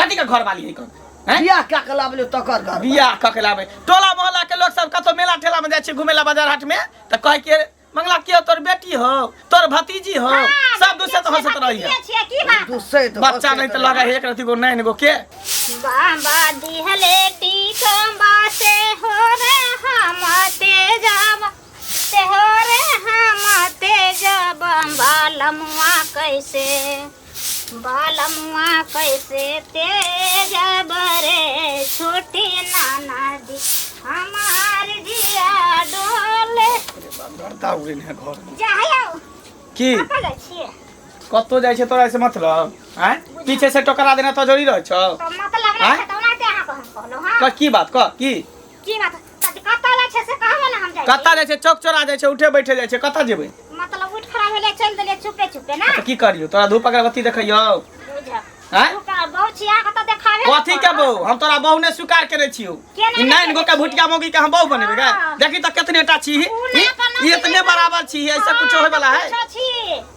कथी के घर वाली है कौन हैं? बियाह कए के लाबलियो तकर घर बियाह कऽ के लाबै टोला मोहल्ला के लोग सब कतौ मेला ठेला में जाइ छै घुमे ला बाजार हाट में तऽ कहै के मंगला के तोर बेटी हो तोर भतीजी हो सब दूसरे तो हंसत रही है छियै की बात दुसैत बच्चा नहीं तो लगा है एक रति गो नैन गो के बाबा दिहले टीकम्बा से हो रे हम तेजब से हो रे हम तेजब बालमुआ कैसे बालमुआ कैसे तेजब रे छोटी नाना दी हमार जिया डोले डरता उड़े है घर में जायो की कतऽ जाइ छियै कतौ जाइ छै तोरा से मतलब आँय पीछे से टकरा देना तो जरूरी रहै छौ तऽ मतलब नहि आँय? छै तऽ ओनाहिते अहाँके हम कहलहुँ हँ कह की बात कह की की बात तऽ कतऽ जाइ छै से कहबै ने हम जाइ छी। कतऽ जाइ छै चौक चौरा जाइ छै उठे बैठे जाइ छै कतऽ जेबै मतलब उठ खड़ा भेलै चलि देलियै चुपे चुपे ना तऽ की करियौ तोरा धूप अगरबत्ती देखैयौ बुझ आँय बहु छी अहाँके तऽ देखाबे ने कथी के पड़त। बहु हम तोरा बहु ने स्वीकार केने छियौ केना ई नहि नाइन गो के केने भुटिया मौगी के हम बहु बनेबै गे हाँ। देखी तऽ केतने टा छी उ नहि अपन ई इतने बराबर छी ऐसा कुछो होय वाला है कुछो छी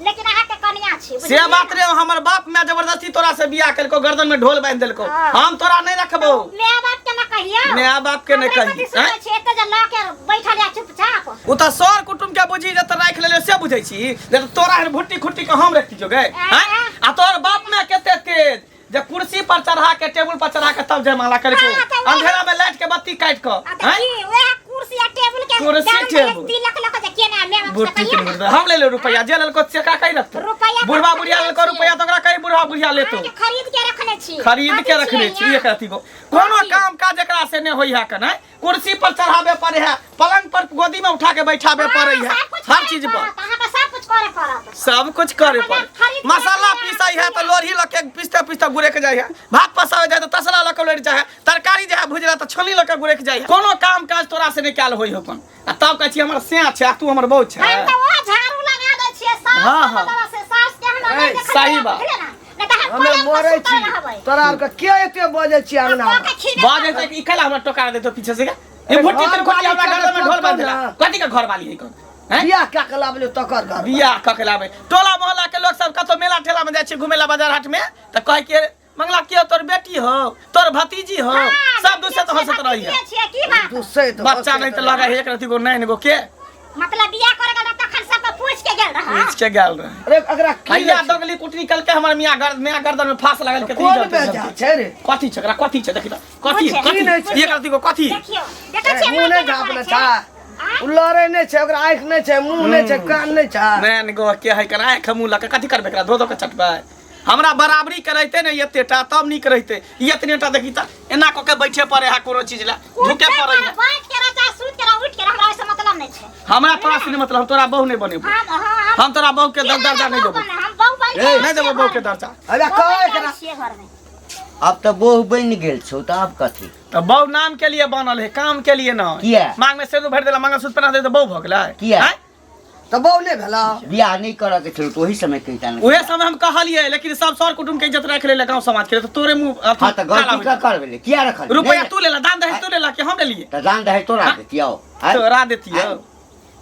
लेकिन अहाँके कनिया छी से बुझलियै बात ने? रे हमर बाप मैं जबरदस्ती तोरा से बियाह केलको गर्दन में ढोल बांध देलको हाँ। हम तोरा नहीं रखबो माय बाप के ना कहियौ माय बाप के नहीं हमरा कही कथी सुनै आँय? छी एते जे लऽ के बैठल या चुपचाप उ तऽ सर कुटुम के बुझी जे तऽ राखि लेलियो से बुझै छी जे तऽ तोरा एहन भुट्टी खुट्टी के हम रखती जो गे आँय? आ तोहर बाप में केते तेज जे कुर्सी पर चढ़ा के टेबुल पर चढ़ा के तब जयमाला करे हाँ, तऽ वएह- अंधेरा में लाइट के बत्ती काट के आ तऽ आँय? की वएह कुर्सी आ टेबुल के कुर्सी, दाम टेबुल। तिलक लऽ के जे केना माय बाप से बुट्टी कहियौ के ने मुर्दा हम ले ले रुपया जे लेलको से का कहीं रखतो रुपैआ बुढ़वा तऽ बुढ़िया लेलको खरीद रुपया तो ओकरा कहीं बुढ़वा बुढ़िया लेतो अहाँके खरीद के रखने छी खरीद के कथी रखने छियै छी एक अथी को कोनो कथी? काम काज एकरा से नहीं होई है के नहीं कुर्सी पर चढ़ावे पड़े है पलंग पर गोदी में उठा के बैठावे हाँ, पड़े है सब कुछ हर करे चीज पर पड़त, अहाँके सब कुछ करे पड़त सब कुछ करे अपने पड़े खरीद के मसाला रखने पीसै है तो छी। लोढ़ी लऽ के पीसते पीसते गुड़े के जाइ है भात पसावे जाइ तो तसला लऽ के लोढ़ि जाइ है तरकारी जे है भुजला तो छलनी लऽ के गुड़े के जाइ है कोनो काम काज तोरा से नहीं कयल होई हकन आ तब कहै छी हमर सैं छै आ तू हमर बहू छै हम तऽ ओ झाड़ू लगा दै छियै सास हाँ, के हाँ। मतलब से सास के हम ए, नहि देखै सही छियै, बात। बुझलियै ने? नहि तऽ हम हमे पलंग पर मरै सुतल छी रहबै। तोरा आरके के एते बजै छी अंगना आ कऽ के खीरे बाजे तक ई कैला हमरा टोका देतो पीछे से ये भुट्टी घर तेल खोटी वाली हमरा के गर्दन में ढोल बांध देला ना। कथी के घर वाली है कौन हैं बियाह कए के लाबलियो तकर घर बियाह कऽ के लाबै टोला मोहल्ला के लोग सब कतौ मेला ठेला में जाइ छै घुमे ला बाजार हाट में तऽ कहै के मंगला के तोर बेटी हो तोर भतीजी हो हाँ, सब दूसरे तो हंसत रही है भतीजिए छियै, की बात दुसैत बच्चा नहीं तो लगा है एक रति गो नैन गो के मतलब बियाह करे गेल तखन सबके पूछ के गेल रहा पूछ के गेल रहे अरे एकरा की भैया लै छै? दगली कुटनी कल के हमर मियां गर्द मियां गर्दन में फांस लगल के कोन बेजा छै रे कथी छै एकरा कथी छै देखी तऽ कथी पूछे। कथी की नहि छै? एक रति गो कथी देखियौ देखै ए, छियै मुँह नहि केना झाँपने करै छै? छै आँय? ओ लड़ै नहि छै ओकरा आँखि नहि छै मुँह नहि छै कान नहि छै नैन गो के है कना आँख मुँह लऽ के कथी करबै एकरा धो धो के चटबै हमरा बराबरी के रहिते ने एते टा तब नीक रहिते ई एतने टा देखी तऽ एना कऽ के बैठे पड़े है कोनो चीज ला झुके पड़े है बैठ के रह चाहे सुति के रह उठि के रह हमरा ओहिसँ मतलब नहि छै हमरा तोरा से नहीं मतलब हम तोरा बहू नहीं बनेबो हम हाँ, हम तोरा बहू के दर्जा नहीं देबो हम बहु बनि ए, नहीं देबो बहू के दर्जा अरे कह एकरा छियै घरमे आब तऽ बहु बनि गेल छौ तऽ आब कथी तऽ बहू नाम के लिए बनल है काम के लिए ना किया? मांग में सिंदूर भरि देला मंगलसूत्र पहना दे तऽ बहू भऽ गेलै किया? आँय? तऽ बहु नहि भेला बियाह नहि करऽ के छलौ तऽ ओही समय कहिता ने उहे समय हम कहलियै लेकिन सब सर कुटुम के इज्जत राखि लेले गांव समाज के तऽ तोरे मुंह अथी हाँ तऽ काला गलती हो जाए। ककर भेलै किया रखल रुपया तू लेला दान दहेज तू लेला कि हम लेलियै तऽ दान दहेज तोरा देतियौ आँय? तोरा देतियौ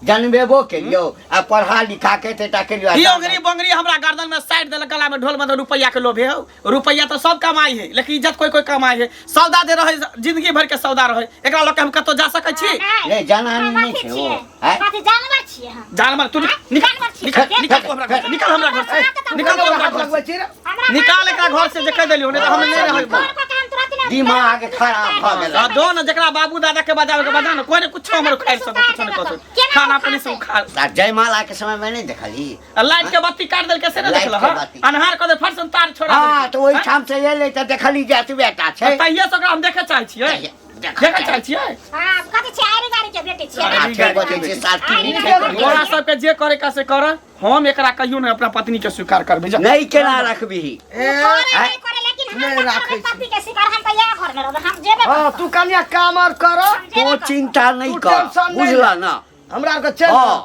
जनबेबो केलियौ आ पढ़ा लिखा के एतेटा केलियौ आ ई दान अंगरी बंगरी हमरा गर्दन में साइड देलक गला में ढोल में रुपया के लोभे हो रुपया तो सब कमाई है लेकिन इज्जत कोई कोई कमाई है सौदा दे रहे जिंदगी भर के सौदा रहे एकरा लऽ के हम कतौ जा सकै छी नहि, जनानी नहि छै ओ। आँय? कथी जानवर छियै हम जानवर तू निकल जानवर छियै। निकल निकल तू हमरा घर से निकल हमरा घर से निकल तू हमरा हाथ घर लगबै से छी रे हमरा निकाल एकरा घर से जे कहि देलियौ नहि तऽ हम नहि रहबै घर पर काम तुरंत नहि दिमाग खराब भऽ गेल आ दो ने जकरा बाबू दादा के बजावे के बजा ने कोई ने कुछो हमर उखाड़ि सकै कुछो नहि कऽ सकै खाना अपने से उखाड़ आ जयमाला के समय में नहि देखली आ लाइट के बत्ती काट देलकै से नहि लाइट देखलह के हँ? बत्ती। अन्हार कऽ दे फट सन तार छोड़ा हाँ देलकै। तऽ ओहिठाम से एलै तऽ देखली जे एतबे टा छै तहिये से ओकरा हम देखऽ चाहै छियै तहिये देखऽ देखऽ चाहै छियै हाँ कथी छियै आरी गाड़ी के बेटी छियै आरी आठे बजै छै सात आरी तीन गाड़ी के तोरा सबके जे करे का से कर हम एकरा कहियो नहि अपना पत्नी के स्वीकार करबै जा नहि केना रखबिही ए करे नहि करे लेकिन हम नहि तऽ राखै करबै पति के शिकार हम तऽ इएह घर में रहबै हम जेबे हाँ तू कनिया काम आर कर हम जेबे तो करबै। चिंता नहि तू कर टेंशन नहि बुझल ले। ना हमरा आरके चल हाँ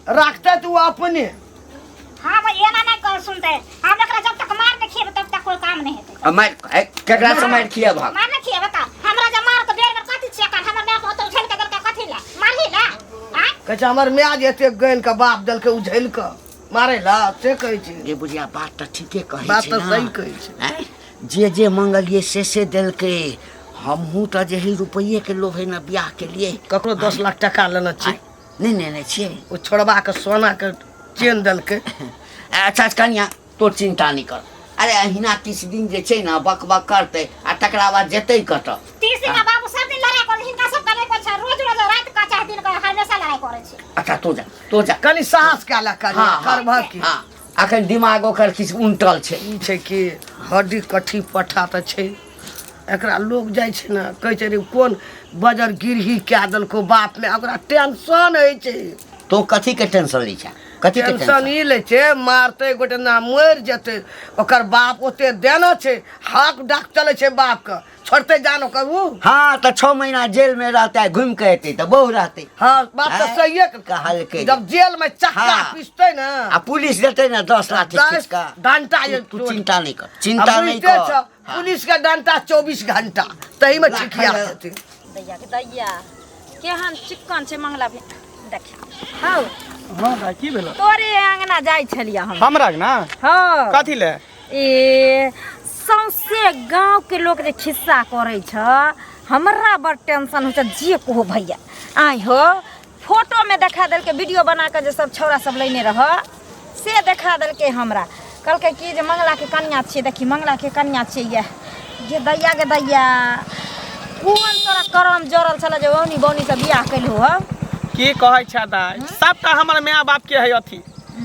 राखते तू अपने हाँ भाई एना नहीं कर सुनते हम एकरा जब तक मार नहीं खिएबै तब तक कोई काम नहीं हेतै आ मारि ए, केकरा से मारि खिएबहक मार नहीं खिएबै तऽ हमरा जब मार तऽ बेर बेर कथी छियै कान हमर माय बहुत उछल के देलकै कथी ला मारही ला आँय कहै छै हमर माय जे एते गानि के बाप देलकै उझलि कऽ मारै ला से कहै छै रे बुढ़िया बात तऽ ठीके कहै बात छै तऽ ना। सही कहै छै आँय? जे जे मंगलियै से से देलकै। हमहूँ तऽ जे है रुपैएके लोभ है ने बियाह के लिए। ककरो 10 लाख टका लेने छी। नहि लेने छियै। ओ छोड़बा के सोना के चेन देलकै। अच्छा कनिया, तो चिंता नहि कर। अरे अहिना किछु दिन जे छै ने बक बक करतै आ तकरा बाद जेतै कतऽ? तीर सिंह बाबू सब दिन लड़ाई करै, हिनका सब के नहि कोन छै, रोज रोज रात का चाहे दिन का हमेशा लड़ाई करै छै। अच्छा तो जा, तो जा। कनि साहस कए ले कनि, हाँ, हाँ, करबह की? हाँ, अखन दिमाग ओकर किछु उनटल छै। ई छै कि हड्डी कट्ठी पट्ठा तऽ छै, एकरा लोग जाइ छै ने कहै छै रे कोन बजर गिरही कए देलको बाप में, ओकरा टेंशन होइ छै। तो कथी के टेंशन लै छै? कथी के टेंशन टेंशन ई लै छै मारतै गोटे ना मरि जेतै, ओकर बाप ओते देने छै, हाक डाक चलै छै बापके, छोड़तै जान ओकर उ। हाँ तऽ 6 महीना जेल में रहतै, घुमि के एतै तऽ बहु रहतै। हाँ बात तऽ आँय? सहिए कहलकै। जब जेल में चक्का हाँ। पिसतै ने आ पुलिस देतै ने 10 लाख दस खींच कऽ। डंटा जे तू चिंता नहीं कर, चिंता आ नहीं बुझिते कर। छह, पुलिस के डंटा 24 घंटा तही में लाख ठिकिया हजार। जेतै। दैया के दैया केहन चिक्कन छै मंगला भे देख। हौ हाँ भाई, की भेलो? तोरे अंगना जाइ छलियै हम। हमरा ना? हँ। कथी ले? ए सौंसे गांव के लोग जे खिस्सा करै छ, हमरा बड़ टेंशन होइ छै। जे कहो भैया आइ हो फोटो में देखा देलकै, वीडियो बना के जे सब छौड़ा सब लेने रह से देखा देलकै हमरा। कहलकै कि जे मंगला के कनिया छियै, देखी मंगला के कनिया छियै। ये गे दैया गे दैया, कोन तोरा करम जरल छल जे औनी बौनी से बियाह केलहु हो? की कहै छै दाइ, सबटा हमर माय बाप के है अथी।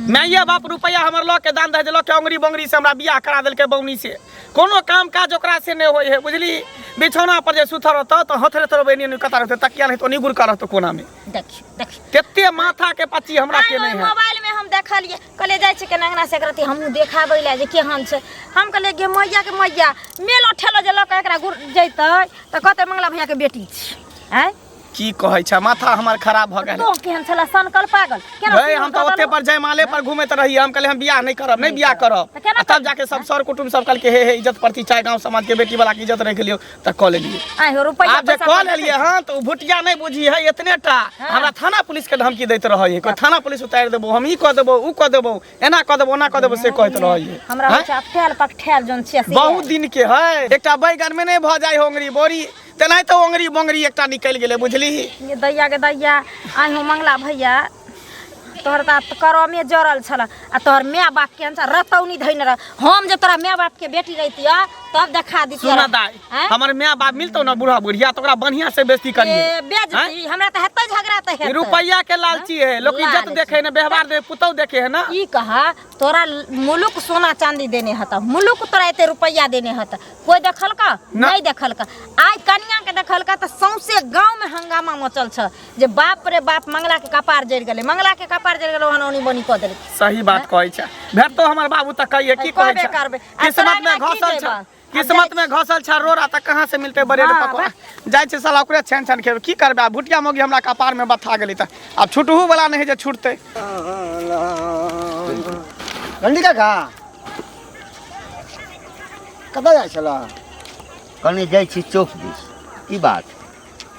माइए बाप रुपैआ हमर लऽ के दान दहेज लऽ के अंगुरी बंगरी से हमरा बियाह करा देलकै बौनी से। कोनो काम काज ओकरा से नहि होइ है बुझली। बिछौना पर जे सुतल रहतौ तऽ हथरे तोर बनि नहि कता रहतौ, तकिया नहि तो नहीं गुड़का रहतौ कोना में। देखियो देखियो तेते माथा के पच्ची हमरा के नहीं है। मोबाइल में हम देखलिए, कहलिए जाइ छै के अंगना से एकरा हमहूँ देखाबै लए जे केहन छै। हम कहलिए गे मैया के मैया, मेलो ठेलो जे लऽ के एकरा गुड़ जैतै तऽ कहतै मंगला भैया के बेटी छी। आँय की कहै छै, माथा हमर खराब भऽ गेल। तो केहन छला सनकल पागल केना हे, हम तऽ ओते पर जयमाले पर घूमैत रही। हम कहलियै हम बियाह नहि करब, नहि बियाह करब। तऽ केना आ तब जाके सब सर कुटुम्ब सब कहलकै हे हे इज्जत प्रति चाहे गाँव समाज के बेटी वाला के इज्जत रख लियौ तऽ कऽ लेलियै। आइ हो रुपैआ आब जे पैसा कऽ लेलियै हँ तऽ ओ भुटिया नहि बुझी है एतने टा हमरा थाना पुलिस के धमकी दैत रहै है, कोइ थाना पुलिस उतारि देबो, हम ई कऽ देबो ऊ कऽ देबो, एना कऽ देबो ओना कऽ देबो, से कहैत रहै है। हमरा होइ छै अठेल पकठेल जोन छियै से। बहुत दिन के है, एकटा बैगन में नहीं भऽ जाइ है ओंगरी बोरी, तेनाहिते ओंगरी बोंगरी एकटा निकलि गेलै बुझली। ये दैया के दैया, आइ हो मंगला भैया, तोहर तऽ करमे जरल छल आ तोहर माय बाप के अनुसार रतौनी धैने रह। हम जे तोरा माय बाप के बेटी रहितिय तब देखा दितिय। सुन दाई, आँय? हमर माय बाप मिलतौ ना बूढ़ा बुढ़िया तो ओकरा बढ़िया से बेइज्जती करिए। ए, बेइज्जती हमरा तऽ हेतै झगड़ा तऽ हेतै। रुपैया के लालची है लोग, इज्जत लालची। देखे ना, व्यवहार दे, पुतौ देखे है ना। ई कहा तोरा मुलुक सोना चांदी देने हता, मुलुक तोरा एते रुपैया देने हता, कोई देखलका? ना। नहीं देखलका। आइ कनिया के देखलका तऽ सौंसे गांव में हंगामा मचल छ जे बाप रे बाप मंगला के कपार जरि गेलै, मंगला के कपार जरि गेलै, ओहन ओनी बनी कऽ देलकै। सही बात कहै छै, भेटतो हमर बाबू तऽ कहिए की कहै कहबे छै, करबै। आ किस्मत तोरा में अंगना की घसल छै, देबऽ? किस्मत में घसल छै रोड़ा तऽ कहाँ से मिलतै ब्रेड हाँ, पकौड़ा? जाइ छै साला ओकरे छानि छानि खेबै, की करबै? आब भुटिया मौगी हमरा कपार में बथा गेलै तऽ आब छुटहु वाला नहि है जे छुटतै। रंडी काका कतऽ जाइ छलऽ? कनि जाइ छी चौक दिस। की बात?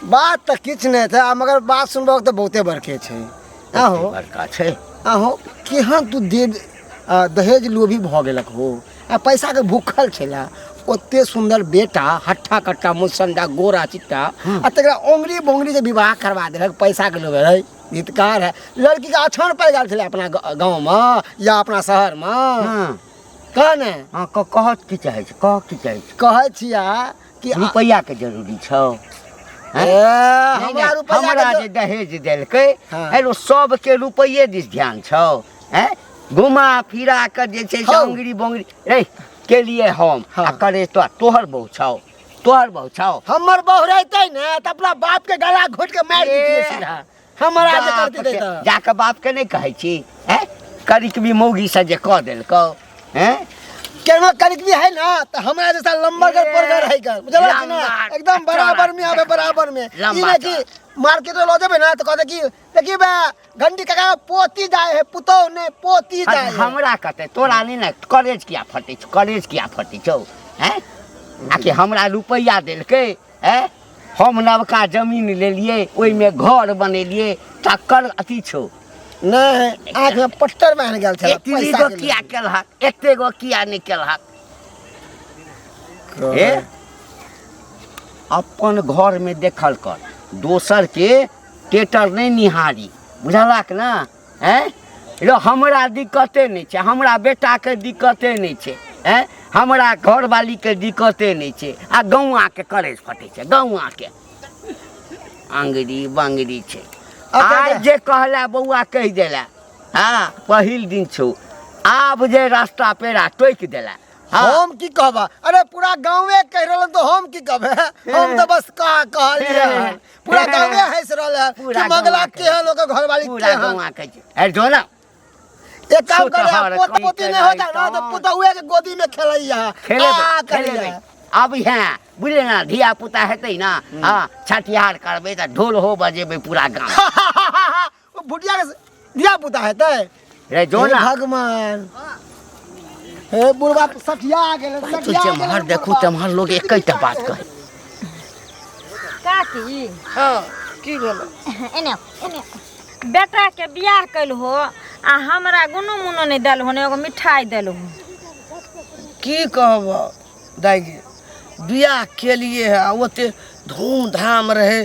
बात तऽ किछु नहि छै, आ मगर बात सुनबहक तऽ बहुते बड़के छै। आहो बड़का छै। आहो केहन तू दे दहेज लोभी भऽ गेलक हो आ पैसाके भूखल छला। ओते सुंदर बेटा, हट्ठा कट्टा मुसंडा गोरा चिट्टा, आ तकरा ओंगरी बोंगरी जे विवाह करवा देलक पैसा के लोभे है। हितकार है लड़की के अछान पड़ि गेल छलै अपना गाँव में या अपना शहर में। हाँ। कह ने। हाँ, कहत की चाहै छै, कह की चाहै छै? कहै छिया कि रुपैया के जरूरी छौ। ए, नहीं, हमरा नहीं, रुपैया हमरा के जे दहेज देलकै, हाँ। हेलो सबके रुपैये दिस ध्यान छौ। हैं घुमा फिरा के जे छै से हौ। अंगरी बंगरी रे के लिए हम हाँ। आ करे तो तोहर बहु छौ, तोहर बहु छौ। हमर बहु रहतै ने तऽ अपना बाप के गला घोट के मारि दितियै ए। सीधा। हमरा जे बाप करती के- तऽ जाके बाप के नहीं कहै छी। हैं करिक भी मौगी से जे कह देलकौ। हैं केना करिक भी है ना तो हमरा जैसा लंबा कर परगर है कर बुझल कि ना, लंबा एकदम बराबर में आवे, बराबर में। लंबा ई ना कि मार्केट में लो जेबे ना तो कहते कि देखी बे घंटी काका पोती जाए है, पुतौ ने पोती जाए है। हमरा कहते तोरा नहीं ना कॉलेज किया फटे छौ, कॉलेज किया फटे छौ। हैं आकि हमरा रुपैया देलकै। हैं हम नवका जमीन लेलिए, ओहिमे घर बनेलिए, तकर अथी छौ। नहीं, आँख में पट्टर बान्हि गेल छलै, एतनी पैसा गो के किया लेल। केलहक, एते गो किया नहि केलहक? हे अपन घरमे देखल कर दोसरके टेटर नहि निहारी बुझलक ने आँय रो हमरा दिक्कते नहि छै हमरा बेटाके दिक्कते नहि छै आँय हमरा घरवालीके दिक्कते नहि छै आ गौआँके करेज फटै छै गौआँके अङ्गरी बङ्गरी छै आइ जे कहला बौआ कहि देला हँ पहिल दिन छौ आब जे रास्ता पेड़ा टोकि देला हँ हम की कहबा अरे पूरा गाँवे कहि रहल तो हम की कहबे हम तऽ बस कह कहलियै हन। पूरा गाँवे हँसि रहल है पूरा कि मंगला गौआँ के। केहन ओकर घरवाली पूरा केहन गौआँके छै अरे जो ना एक काम करे छोटहर पोता कहीं पोती के नहीं होता ना जाय तो तो। पुतहुए के गोदी में खेलैया खेलेबै आ खेलेबै करैया अब हैं बुझले ना धिया पुता हेतै ना हँ छठिहार करबै तऽ ढोल हो बजेबै पूरा गाँव ओ भुटिया के धिया पुता हेतै रे जो हे ना भगवान हे बुढ़वा सठिया गेलै तू सठिया जेम्हर गेलै देखू बुढ़वा। तेम्हर लोग एकैटा बात कहै काकी हँ की भेलो एने आउ, एने आउ। बेटा के बियाह कैल हो आ हमरा गुनो मुनो नहि देल हो ने एगो मिठाई देल हो की कहब दाइ गे बियाह केलिए है आ ओते धूमधाम रहे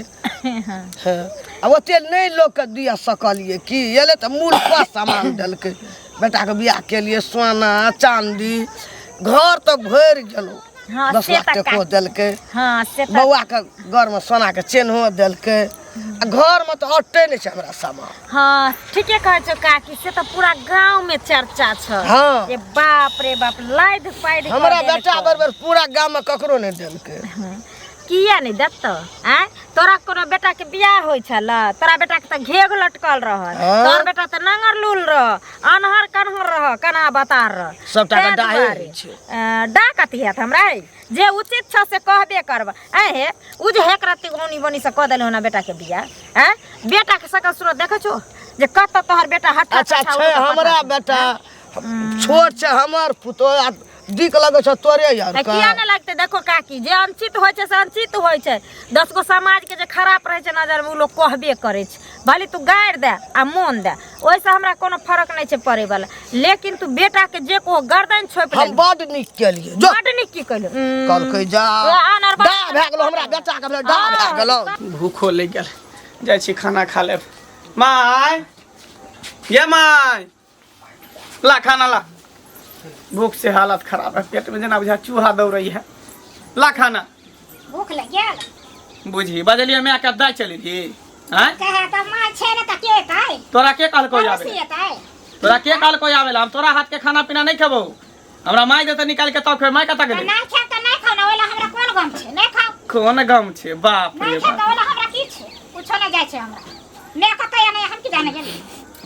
हँ आ ओते नहि लोकके दिअ सकलियै की एलै तऽ मूल पर सामान देलकै बेटाके बियाह केलिए सोना चाँदी घर तऽ भरि गेलौ हँ, दस से लाख तऽ टको काकी। देलकै हँ से तऽ बौआके घरमे सोनाके चेन्हो देलकै आ घरमे तऽ अटै नहि छै हमरा सामान हँ ठीके कहै छौ काकी से तऽ पूरा गाँव में चर्चा छ हँ। जे बाप रे बाप लादि पादि कऽ हमरा देलकौ। बेटा बरबर पूरा गाममे ककरो नहि देलकै किया नहि देतौ आँय तोरा कोनो बेटा के बियाह होइ छल तोरा बेटा के तऽ घेघ लटकल रहल हाँ। तोहर बेटा तऽ नांगर लूल रह अनहर कन्हर रह कन्हा बतार रह सबटा के तैं डाहे दुआरे। होइ छै। डाह कथी हैत हमरा है जे उचित छ से कहबे करब आँय हे उ जे हेक रत्ती औनी बनी से कऽ देलहुँ ना बेटा के बियाह आँय बेटा के सकल सूरत देखै छौ जे कतऽ तोहर बेटा हट्ठा अच्छा कट्ठा छै उठऽ हमरा पता। बेटा छोट छै हमर पुतोह आ दिक लगै छौ तोरे यार तऽ किया नहि लगतै देखो काकी जे अनुचित होइ छै से अनुचित होइ छै दस गो समाजके जे खराब रहै छै नजरमे ओ लोक कहबे करै छै भले तू गारि दे आ मोन दे ओहिसँ हमरा कोनो फरक नहि छै पड़ैवला लेकिन तू बेटाके जे कहो गर्दन छोपि हम लेलही। बड नीक केलियै जो बड्ड नीक की कहलू कहलकै जा ओ आनर डा भए गेलो हमरा बेटा के डा भए गेलो भूखो लागि गेल जाइ छी खाना खा लेब माय ये माय ला खाना ला भूख से हालत खराब है पेट में जेना बुझा चूहा दौड़ रही है ला खाना भूख लग गेल बुझी बजलियै माय के दाइ चलि ही आँय कहे तऽ माय छै ने तऽ के एतै तोरा के कहलको आबे पड़ोसी एतै तोरा के कहलको आबे ला हम तोरा हाथ के खाना पीना नहीं खेबो हमरा माय देते निकाल के तब खेबै माय कतऽ तऽ गेलै नहि खायब तऽ नहि खाउ ने ओहि लए हमरा कोन गम छै नहि खाउ कोन गम छै बाप नहि रे खायब बाप तऽ ओहि लए हमरा की छै कुछो नहि जाइ छै हमरा मैं कतऽ एने हम की जाने गेली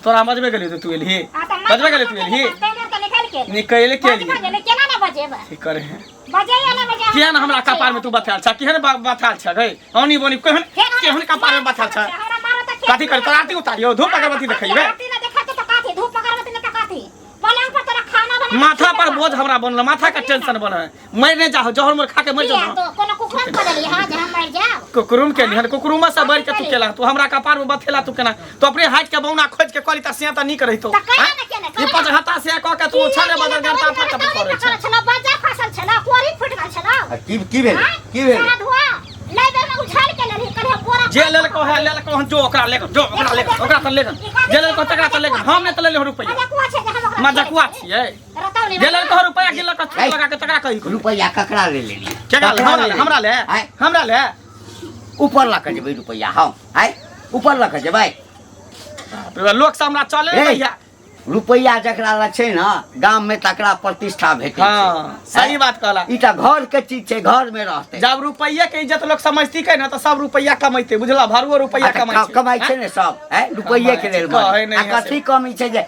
तोरा हम बजबे गेलियो तऽ तू एलही आ तऽ बजबे गेलियो तू एलही तऽ निकालि के निकलि के बजबे एलियै गेलै केना नहि बजेबै की करे हैं बजैया नहि बजै किया ना हमरा कपार में तू बथाल छ केहन बथाल छ गई औनी बोनी केहन केहन कपार में बथाल छ हमरा मारो तऽ कथी करे तोरा आरती उतारियो धूप अगरबत्ती देखैबे आरती ना देखा तो काथी धूप अगरबत्ती ना तो काथी पलंग पर तोरा खाना बना माथा पर बोझ हमरा बनल माथा के टेंशन बनल है मर नहीं जाहो जहर मोर खा के मर किया जाओ तो कोनो कुकुरम खा देली हां जे हम मर जाब कुकुरुम के लिहन कुकुरुमा से बढ़ के तू केला तू हमरा कपार में बथेला तू केना तू अपने हाथ के बौना खोज के कली त सिया त नीक रहितो त कहिया ने केने ई पच हता से क के तू छले बदल गरता पर के करे छै छला बाजार फसल छला कोरी फुट गेल छला आ की की भेल की भेल सारा धुआ लै बेर में उछाल के लेली कल्हे बोरा जे लेलको है लेलको हन जो ओकरा लेकर जो ओकरा लेकर ओकरा त लेकर जे लेलको तकरा त लेकर हम नहि त लेले रुपैया मजकुआ छै जे हम ओकरा मजकुआ छियै रतौनी जे लेलको रुपैया गिनलक छूट लगा के तकरा कही रुपैआ ककरा ले लेली केकरा ले? हमरा ले हमरा ले आँय? हमरा ले ऊपर लऽ कऽ जेबै रुपैआ हम आँय ऊपर लऽ कऽ जेबै बाप रे, लोक सब हमरा चले ए, नहि रुपैआ जकरा लग छै ने गाम में तकरा प्रतिष्ठा भेटै छै हाँ सही बात कहला ई तऽ घर के चीज छै घर में रहतै जब रुपैया के इज्जत लोग समझती के ना तो सब रुपैया कमैते बुझला भरुओ रुपैया आ तऽ कमाइ छै कमाइ छै ने सब आँय रुपैए के लेल कहै मरै। नहि आ है से। कथी कमी छै जे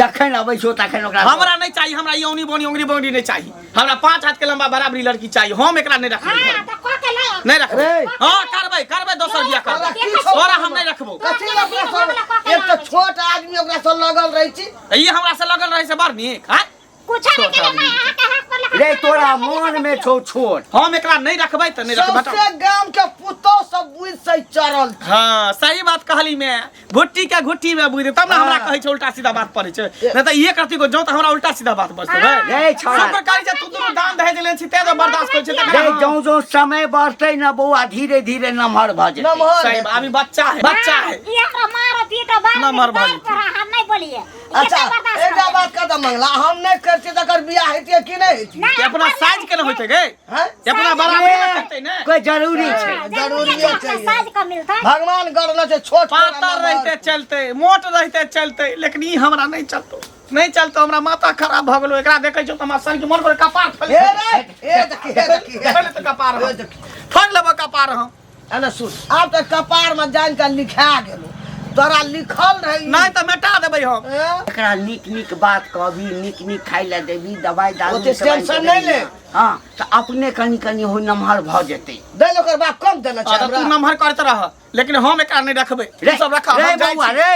जखन अबै छौ तखन ओकरा हमरा नहीं चाहिए हमरा ई औनी बोनी उंगली बोंगरी नहीं चाहिए हमरा 5 हाथ के लंबा बराबरी लड़की चाहिए हम एकरा नहीं रखबै हां त क के ले नहीं रखबै रे। हां करबै करबै दोसर बियाह करबै की छौ? तोरा हम नहीं रखबो कथी लए ओकरा सब एक तऽ छोट आदमी ओकरा से लगल रहै छी ई हमरा से लगल रहे से बड़ नीक हैं कुछ नहीं केले मैं अहाँ के हाथ पर लगा रे तोरा मोन में छौ छोट हम एकरा नहीं रखबै त नहीं रखबै सौंसे गाम के पुतोह सब बुझि से चढ़ल छै। हाँ सही बात कहली मैं घुट्टी के घुट्टी में बुझ तब ना हमरा कहै छै उल्टा सीधा बात पड़ै छै नहीं तऽ एक रति को जो तऽ हमरा उल्टा सीधा बात बजतै भाई रे छौड़ा सब कहै छै तू दुनू दान दहेज लेने छी तें तो बर्दाश्त करै छै रे तकरा जौं जौं समय बढ़तै ने बौआ धीरे धीरे नमहर भऽ जेतै नमहर सही बात, अभी बच्चा है बच्चा है ई हमरा मारो पीटो बार नमहर भऽ जेतै। हम नहीं बोलिए अच्छा एकटा बात कह दऽ मंगला हम नहि करतियै तकर बियाह हेतियै कि नहि हेतियै कि अपना साइज के न होइते गे हैं? अपना बराबर न करते ने कोई जरूरी छै जरूरिये छै। साइज कम मिलता भगवान गढ़ने छै छोट पातर रहते चलते मोट रहते चलते लेकिन ई हमरा नहीं चलतो नहीं चलतो हमरा माथा खराब भऽ गेलो एकरा देखै छौ तऽ हमरा सन के मन पर कपार फैल हे रे हे देखी हे देखी हे फैल तऽ कपार हे हम देखी फाड़ि लेबो कपार हम एने सुन आब तऽ कपार में जान के लिखा गेलो तोरा लिखल रहे नहीं तऽ मेटा देबै हम हैं? एकरा नीक नीक बात कहबी नीक नीक खाय लए देबी दवाइ दारू ओते सब आनि टेंशन कऽ नहि देबही ले। ने। हँ तऽ अपने कनि कनि हो नमहर भऽ जेतै दै ओकर बाप कम देने छै हाँ, तऽ तू हमरा नमहर करैत रह लेकिन हम एकरा नहि रखबै तू रे सब रख रे हम जाइ बौआ छी। रे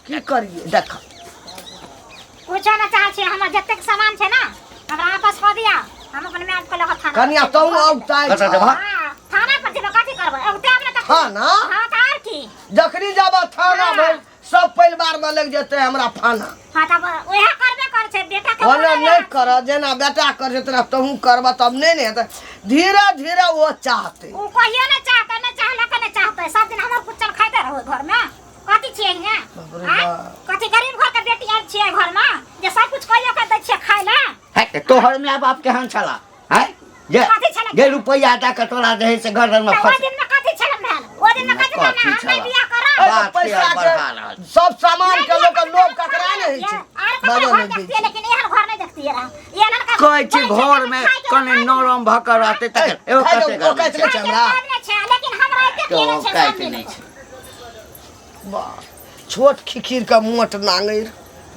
की करिए देख कुछो ना चाहे छियै हमर जतेक सामान छै ना हमरा आपस कऽ दिया हम अपन माय के लऽ कऽ थाना कनिया तू औताइ कतऽ जेबह? हाँ, थाना पर जेबै कथी करबै औते आब ने तऽ थाना? हाँ तऽ आर की जखनी जाब थाना भेल सब परिवार में लग जेतै हमरा थाना हाँ तब उएह करबे करै छै बेटा के ओना बोलेबे नहि कर जेना बेटा कर छै तेना तहूँ करबह तब नहि ने हेतै धीरे धीरे ओ चाहतै ओ कहियो नहि चाहतै नहि चाहलक नहि चाहतै सब दिन हमर कुचल खाइते रहू घर में कथी छियै हियाँ बाप रे आँय? बाप। कथी गरीब घर के बेटी आयल छियै घर में जे सब कुछ कहियो के दै छियै खाय लए है तऽ तोहर माय बाप केहन छला है जे कथी छला? जे रुपैआ दऽ कऽ तोरा जे है से गर्दन में तऽ ओहि फंस दिन में कथी छल भेल ओहि दिन में कथी कथी भेल हम नहि छला? बियाह करब अरे बात पैसा के बढ़ा रहल के सब सामान के लोक लोभ ककरा नहि होइ छै आर ककरा बाजऽ घर नहि दै देखतियै छै। लेकिन एहन घर नहि देखतियै रहए एहन का कहै छी घर में कने नरम भऽ कऽ रहतै तखन एगो खाइ कते दो, गर्मी ओकाइत छै नहि छै हमरा छै लेकिन हमरा एते तो केने छै औकाइत सब नहि मिल छै वाह, छोट खिखीर के मोट नांगरि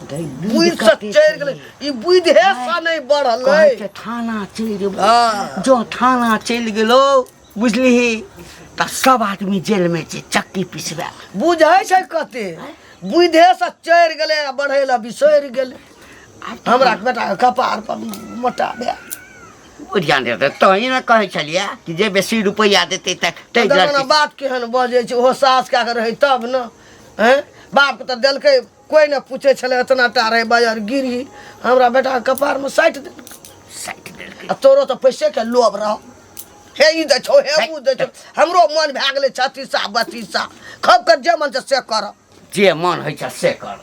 बुद्धि बुद्धि से कते चढ़ि गेलै ई बुद्धि से नहि बढ़लै कहै छै थाना चलि जेबो हँ। जो थाना चलि गेलो बुझलिही तऽ सब आदमी जेलमे छै चक्की पिसबै बुझै छै कते बुद्धे से चढ़ि गेलै आ बढ़ै लए बिसरि गेलै हमरा बेटा के कपार पर मोटा भए ध्यान देतै तहीं ने कहै छलियै कि जे बेसी रुपैआ देतै तऽ ताहि देखो ने लड़की बाप केहन बजै छै ओहो सास कए कऽ रहै तब ने हैं बापके तऽ देलकै कोइ नहि पूछै छलै एतना टा रहै बाजार गिरही हमरा बेटाके कपारमे साटि देलकै साटि देलकै आ तोरो तऽ पैसेके लोभ रह हे ई दै छौ हे उ दै छौ हमरो मन भए गेलै छत्तीसा बत्तीसा खब कर जे मन छै से कर जे मन होइ छै से कर